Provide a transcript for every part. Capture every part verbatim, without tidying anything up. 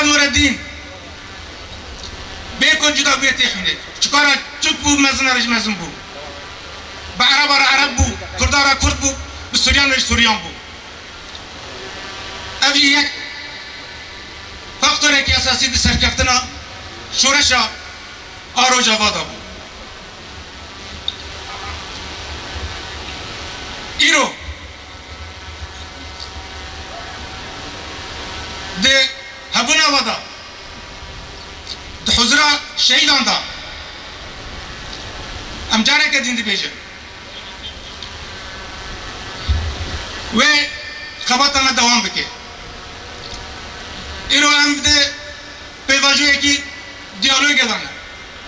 Nureddin bê ku cuda bûye tê xwînê. Çikara çik bû, mezin re jî mezin bû. Bi Ereba re Ereb bû, Kurda re Kurd bû, bi Suryan re jî Suryan bû. Ev jî yek faktorekî esasî di serkeftina şoreşa a Rojava de bû. Îro di hebûna we de, di huzura şehîdan de, em careke din dibêjin, wê xebata me dewam bike. Îro em di pêvajoyekî diyalogê de ne,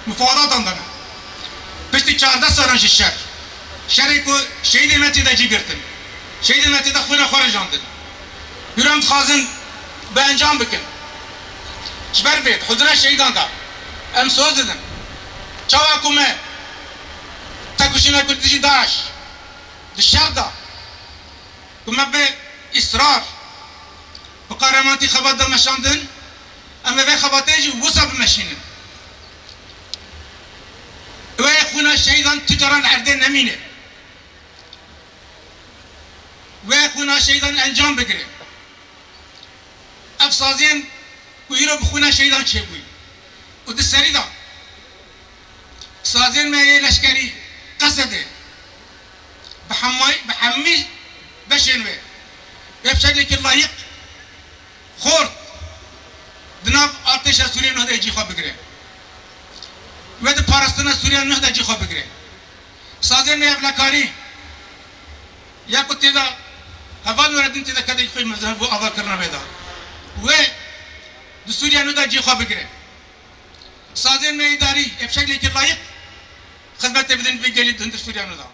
mufawedatan de ne. Piştî çardeh salan ji şer, şerê ku şehîdê me tê de cî girtin, şehîdê me tê de xwîna xwe rijandin, hûn em dixwazin bi encam bikin. Ji ber vê, di huzura şehîdan de em soz didin. Çawa ku me têkoşîna ku dijî DAIŞ di şer de, ku me bi îsrar, bi qehremantî xebat da meşandin, em ê vê xebatê jî wisa bimeşînin. Wê xwîna şehîdan tu caran erdê nemîne. Wê xwîna şehîdan encam bigire. Ev saziyên ku îro bi xwîna şehîdan çêbûyî û di serî de saziyên me yê leşkerî Qesedê bi hemay-, bi hemî beşên wê, wê bi şeklekî layîq xort di nav artêşa Sûriyê nû de cî xwe bigire. Wê di parastina Sûriyê nû de cî xwe bigire. Sazên me evlekarî ya ku tê de heval Nureddin tê de kedekî xwe mezin bo avakirina wê de. Wê di Sûriye nû de cî xwe bigire. Sazên me îdarî ê bi şeklekî layîq xizmetê bidin vê gelî di hundir Sûriye nû de.